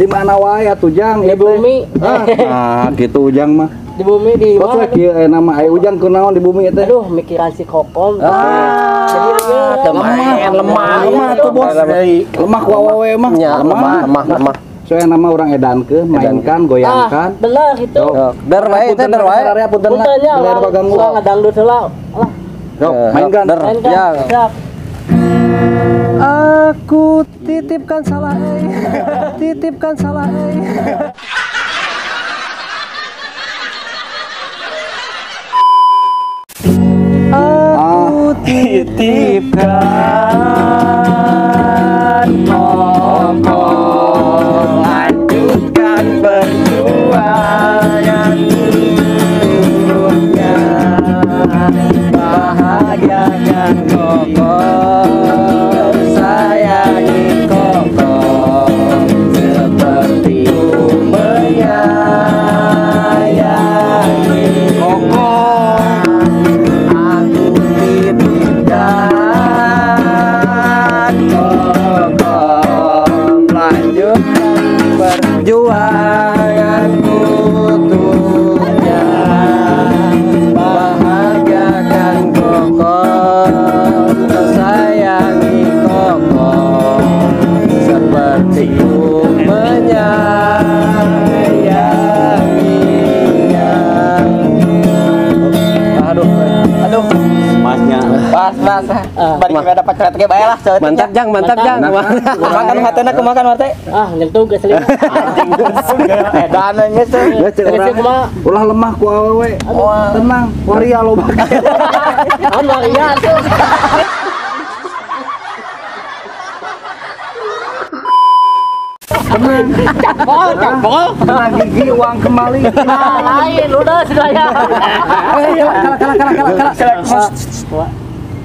Di mana wae atuh Jang? Di bumi. Ah, gitu Ujang mah. Di bumi di mana? Kok kieu nama aya Ujang kunaon di bumi teh? Aduh, mikiran si Kokom. Lemah, lemah tuh bos. Lemah ku awewe mah. Lemah, lemah. Soalnya nama orang edankeun, mainkan, goyangkan. Bener itu. Der wae teh, der wae. Punten lah. Punten ganggu. Ngadangdut heula. Lah. Mainkan. Ya. Aku titipkan salah, titipkan salah. Aku titipkan Kokom, lanjutkan perjuangan untuknya, bahagiakan Kokom, sayangi Kokom seperti ku menyayangi Kokom. Aku titipkan Kokom, lanjutkan perjuanganku untuknya, bahagiakan Kokom, sayangi Kokom seperti ku menyayanginya. Aduh, aduh, masnya pas pas bari kita dapat ceret ge bae lah. Mantap Jang, mantap Jang. Kumakan hatena, kumakan hate. Ah, nyentuh geus lima. Edan geus teh. Ulah lemah ku awewe. Tenang, waria loba. Ah, waria tuh. Tenang. Cakpol, cakpol. Tenang gigi uang kembali. Nah, lain udah sudah ya. Kalah kalah kalah kalah kalah.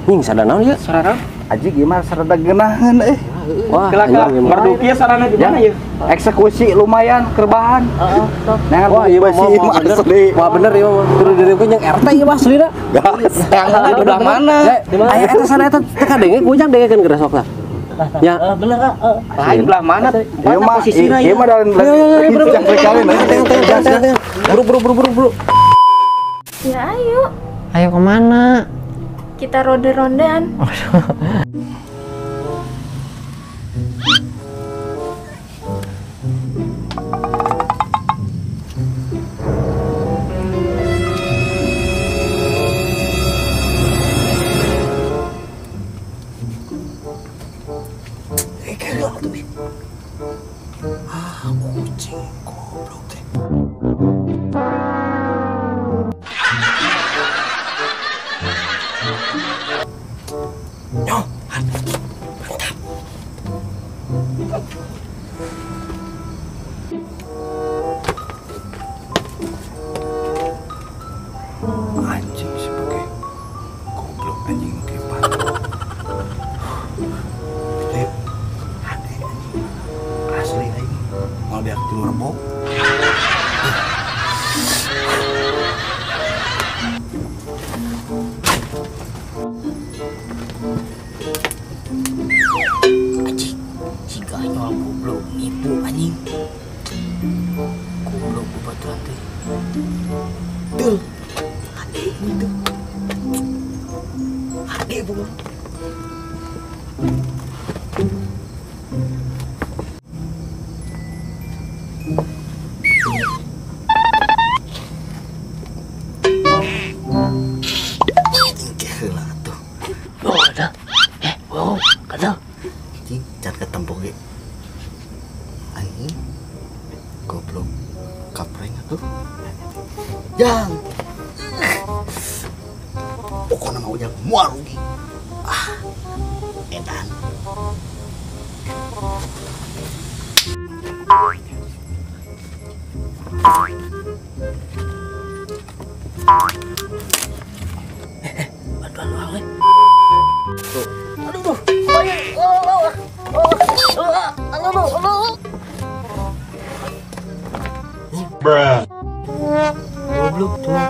Ning sada naon ieu? Sarana? Aji gimana sarada geunaheun euy. Wah, merduki sarana di mana ieu? Eksekusi lumayan kerbahan. Heeh, sok. Nah, wah ieu mah asli. Wah bener ieu mah. Kudu direukeun jeung RT ieu mah aslina. Gas. Yang di belah mana? Aya eta sana eta teh kadenge ku Ujang dengekeun geura sok tah. Ya, bener ah. Lain belah mana? Ieu mah ieu mah dari buru buru buru buru buru. Ya ayo. Ayo kemana? Kita ronde-rondean. Ah, kucing goblok teh. Nyo, mantap. Anjing sebagai goblok anjing kepan. Ade anjing. Asli aing. Mau biar tilu rebo. Anjing, jika nyol goblok nipu anjing. Goblok bebaturan teh. Tuh. Ade itu. Ade bukan. Jang. Pokoknya mah Ujang moal rugi. Ah. Edan. Bantuan doang we. Aduh, aduh. Goblok tuh.